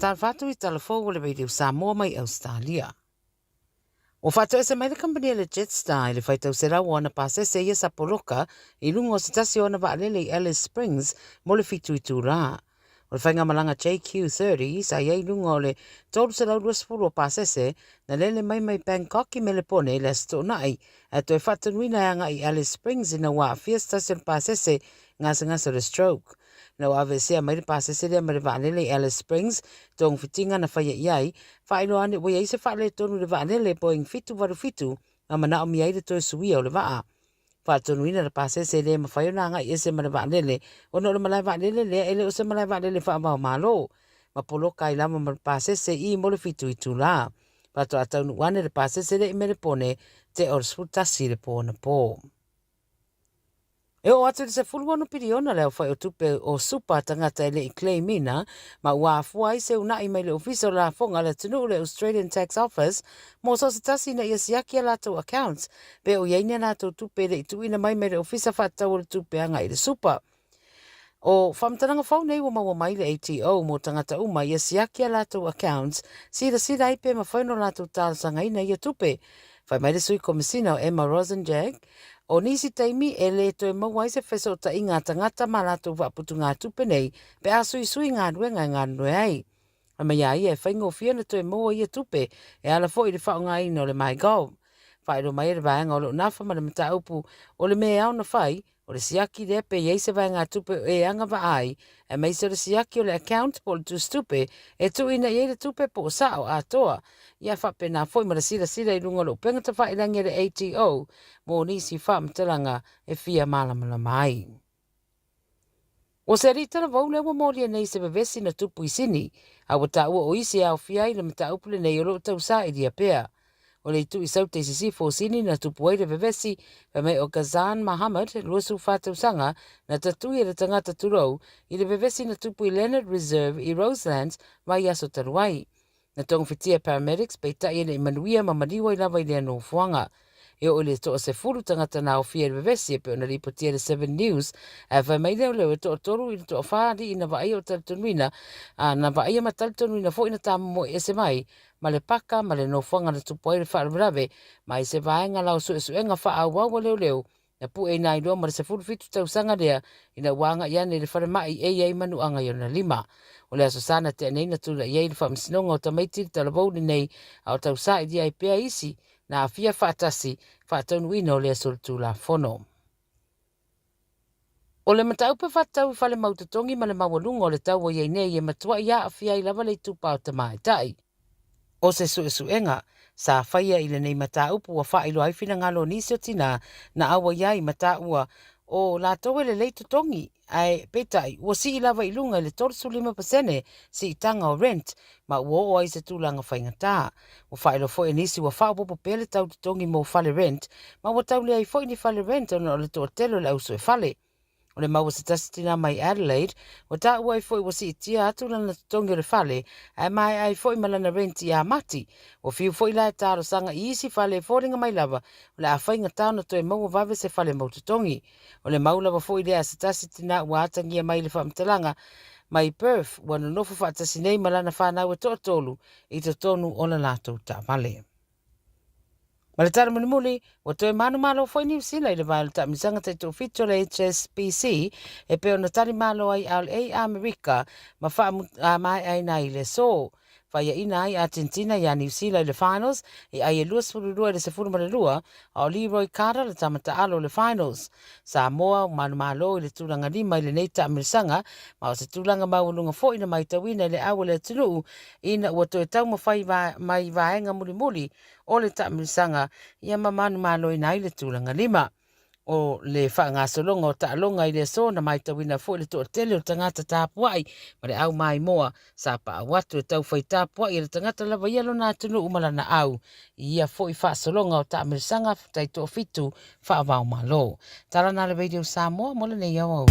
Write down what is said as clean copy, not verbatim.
Faatalofa atu i tala fou o le Radio Samoa mai Ausetalia. Ua faatoese mai le kamupani a le Jetstar i le faitau 100 o ana pasese ia sa poloka i luga o se tasi o ana vaalele i Alice Springs mo le 7 itulā. O le faigamalaga JQ30 sa i ai i luga o le 320 o pasese na lele mai mai Bangkok i Melepone i le Aso Toonai ae toe faatonuina e agai i Alice Springs ina ua aafia se tasi o le pasese gasegase o le stroke. Ina ua aveesea mai le pasese lea mai le vaalele i Alice Springs, togafitiga na faia i ai, faailoa ane ua i ai se faaletonu i le vaalele Boeing 787 ma manaomia ai le toe suia o le vaa. Faatonuina le pasese e le mafai ona agai ese ma le vaalele ona o le malae vaalele lea e le o se malae vaalele faava-o-Malo ma poloka ai lava ma le pasese i mo le 7 itulā. Faatoa taunuu ane le pasese lea i Melepone te o le 11 i le pō anapō. E oo atu i le 16 piliona le aofai o tupe o supa a tagata e le i claim ina, ma ua afua ai se una'i mai le Ofisa o Lafoga a le atunuu le Australian Tax Office mo so o se tasi ina ia siaki a latou accounts pe o i ai ni a latou tupe e le i tuuina mai mai le Ofisa Faatatau o le Tupe agai i le supa. O faamatalaga fou nei ua maua mai le ATO mo tagata uma ia siaki a latou accounts, silasila ai pe mafai ona latou talosagaina ia tupe. Fai mai le Sui Komesina o Emma Rosenjack, o nisi taimi e le toe maua ai se fesootaiga a tagata ma latou faaputugatupe nei pe a suisui galuega e galulue ai. Fai mai a ia e faigofie ona toe maua ia tupe e ala foi i le faaaogaina o le MyGov. Faailoa mai e le vaega o lo o nafa ma le mataupu o le mea e ao ona fai, o le siaki lea pe i ai se vaegatupe o e agavaa ai, aemaise o le siaki o le account po o le tusitupe e tuuina i ai le tupe po o sao atoa. Ia faapena foi ma le silasila i luga o le upega tafailagi a le ATO mo nisi faamatalaga e fia malamalama ai. O se alii talavou lea ua molia nei se vevesi na tupu i Sini, a ua taua o isi e aofia ai le mataupu lenei o lo o tausailia pea. O le itu i Saute i Sisifo o Sini na tupu ai le vevesi, fai mai o Ghazan Mahamad, 24 tausaga, na tatui e le tagata tulou i le vevesi na tupu i Leonard Reserve i Roselands vaiaso talu ai. Na togafititia e paramedics, peitai e le i manuia ma maliu ai lava i lea nofoaga. E oo i le toasefulu tagata na aofia i le vevesi e pei ona lipotia e le Seven News, ae fai mai leoleo e toatolu i le toafa alii na vaaia o talitonuina, a na vaaia ma talitonuina foi na tamomoe ese mai ma le paka ma le nofoaga na tupu ai le faalavelave mai se vaega lao suesuega faaauau a leoleo na pueina ai loa ma le 17 tausaga lea ina ua agai ane i le falemai e i ai manuaga i ona lima. O le Aso Sa na tea nei na tulai ai le faamasinoga o tamaiti i le talavou lenei a o tausailia ai pea isi na aafia faatasi faataunuuina o lea solitulafono. O le mataupu e faatatau i fale mau totogi ma le maualuga o le tau ua i ai nei e matuai aafia ai lava le itupa o tamaitai. O se suesuega sa faia i lenei mataupu ua faailoa ai finagalo o nisi o tinā na auai ai ma taua o latou e lelei totogi ae peitai ua sii lava i luga i le 35% siitaga o rent ma ua oo ai i se tulaga faigata. Ua faailoa foi e nisi ua faaopoopo pea le tau totogi mo fale rent ma ua tau leai foi ni fale rent ona o le toatele o le au sue fale. O le mau a se tasi tinā mai Adelaide, ua taua ai foi ua siitia atu lana totogi o le fale ae maea ai foi ma lana rent ia Mati. Ua fiu foi la e talosaga i isi fale e foliga mai lava o le a faigata ona toe maua vave se fale mau totogi. O le mau lava foi lea a se tasi tinā ua atagia mai i le faamatalaga mai Perth ua nonofo faatasi nei ma lana fanau e toatolu i totonu o la latou taavale. Ma le tala mulimuli, ua toe manumalo foi Niu Sila i le vae o le taamilosaga taitoafitu o le HSBC e pei ona tali malo ai a Amerika ma faamaeaina ai le aso. Faiaina ai Argentina iā Niu Sila i le finals e ai e 22 i le 12, a o Leroy Carter le tama taalo o le finals. Samoa ua manumalo i le tulaga lima i lenei taamilosaga ma o se tulaga maualuga foi na maitauina i le au a le atunuu ina ua toe taumafai mai vaega mulimuli o le taamilosaga ia ma manumaloina ai le tulaga lima. O le faagasologa o taaloga i le aso na maitauina foi le toatele o tagata tapuai ma le au maimoa sa paau atu e taufai tapuai e le tagata lava ia lona atunuu ma lana au i ia foi faasologa o taamilosaga taitoafitu faava-o-Malo. Tala na le Radio Samoa mo lenei aoauli.